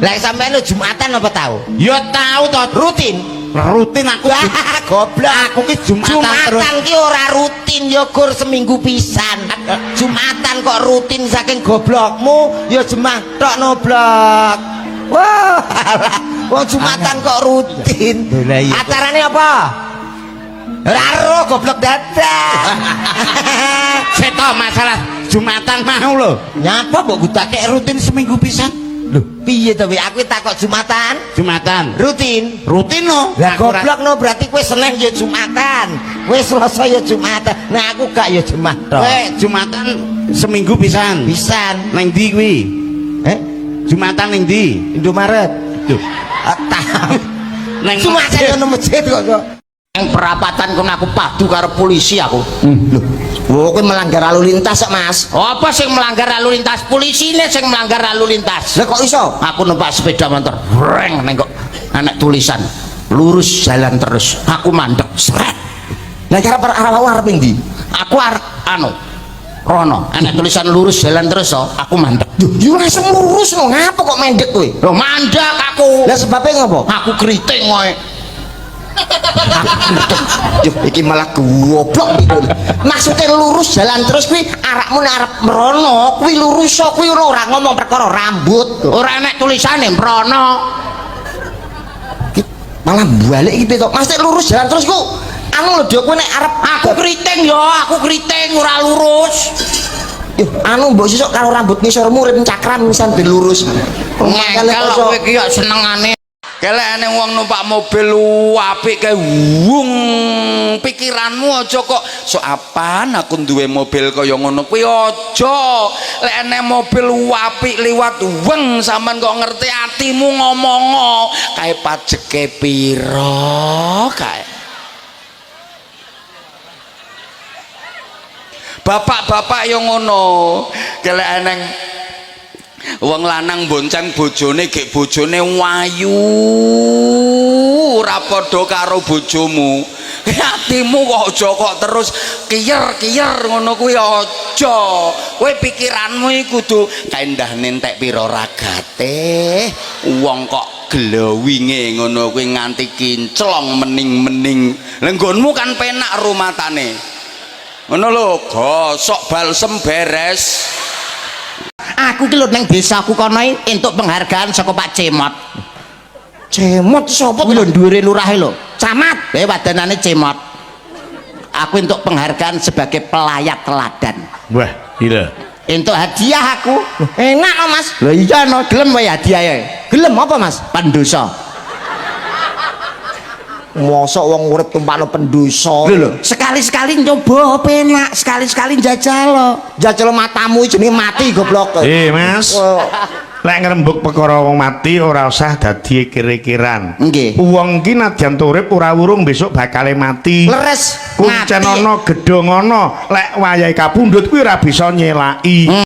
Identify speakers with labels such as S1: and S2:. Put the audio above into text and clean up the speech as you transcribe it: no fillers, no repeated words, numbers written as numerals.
S1: Lah, sampean lu Jumatan apa tau?
S2: Ya tau to.
S1: Rutin.
S2: Rutin aku.
S1: Wah, goblok.
S2: Aku ki Jumatan terus.
S1: Jumatan ki ora rutin, ya gur seminggu pisan. Jumatan kok rutin, saking goblokmu ya jemah tok noblok. Wah, alah. Wong Jumatan kok rutin.
S2: Lah iya.
S1: Acarane apa? Ora ero, goblok dadak.
S2: Seto masalah Jumatan mau lho.
S1: Nyapa mbok gudake?
S2: Rutin seminggu pisan.
S1: Lho, piye to wi? Aku takok Jumatan
S2: Jumatan.
S1: Rutin.
S2: Rutin no.
S1: Lah,
S2: Aku ora-
S1: goblok no, berarti kowe Senin ya Jumatan. Kowe Selasa ya Jumatan. Nah, aku gak, ya Jumat tok.
S2: Kowe Jumatan seminggu pisan.
S1: Pisan.
S2: Neng ndi kuwi?
S1: Eh?
S2: Jumatan ning ndi?
S1: Indomaret.
S2: Duh.
S1: Ah, tahu.
S2: Neng
S1: Jumatan yo nang masjid kok. Kok.
S3: Yang perapatan kono aku padu karo polisi aku.
S1: Lho, wo kowe melanggar lalu lintas kok, Mas.
S3: Apa sing melanggar lalu lintas? Polisine sing melanggar lalu lintas.
S1: Lah, kok iso?
S3: Aku numpak sepeda motor. Breng, neng kok anak tulisan lurus jalan terus. Aku mandek. Seret.
S1: Lah, cara arah arep ndi?
S3: Aku arep anu rono, anak tulisan lurus jalan terus oh, aku mandek.
S1: Duh, yo langsung lurus no, ngapa kok mendek kowe?
S3: Loh, mandek aku.
S1: Lah, sebabnya ngopo?
S3: Aku keriting kowe.
S1: Duh, iki malah goblok iki. Maksudnya lurus jalan terus kuwi arakmu nek arep mrono kuwi lurus kok, kuwi ora ngomong perkara rambut.
S3: Ora enek tulisane mrono.
S1: Ki malah balik iki to. Maksudnya lurus jalan terus ku anu lho, Dok, kowe nek arep
S3: Aku keriting yo, aku keriting ora lurus.
S1: Yo, anu mbok sesuk karo rambut ngisormu urip cakram pisan ben lurus.
S3: Ngengkel kok kowe iki kok senengane.
S4: Kelek ene wong numpak mobil apik kae wung, pikiranmu aja kok sok apaan aku duwe mobil kaya ngono kuwi, aja. Lek ene mobil apik liwat weng, sampean kok ngerti atimu ngomongo kae pajeke pira kae. Bapak-bapak yang ngono, kelek eneng wong lanang bonceng bojone, gek bojone wayu ora padha karo bojomu, atimu kok aja kok terus kiyer-kiyer ngono kuwi, aja. Kowe pikiranmu iku kudu kae ndah nentek pira ragate wong kok glowinge ngono kuwi nganti kinclong mening-mening. Lha nggonmu kan penak rumatane ngono lho, gosok balsem beres.
S3: Aku ki lho nang desaku kono entuk penghargaan saka Pak Cemot.
S1: Cemot sapa?
S3: Kuwi lho dhuwure lurahe lho.
S1: Camat.
S3: Lha wadanane Cemot. Aku entuk penghargaan sebagai pelayat teladan.
S2: Wah, gila.
S3: Entuk hadiah aku.
S1: Enak no, Mas.
S3: Lho iya no, gelem wae hadiahe.
S1: Gelem apa, Mas?
S3: Pendosa.
S1: Mosok wong urip tumpakno pendosa.
S3: Lho lho, sekali-sekali nyoba penak, sekali-sekali njajal lo.
S1: Jajal matamu jenenge mati, goblok.
S2: Eh, Mas.
S1: Oh.
S2: Lek ngrembug perkara wong mati ora usah dadi kira-kiran.
S3: Nggih.
S2: Wong ki nadyan urip ora wurung besok bakale mati.
S1: Leres.
S2: Kuncen
S3: Mati.
S2: ana gedhong ana, lek wayahe kapundhut kuwi ora bisa nyelaki.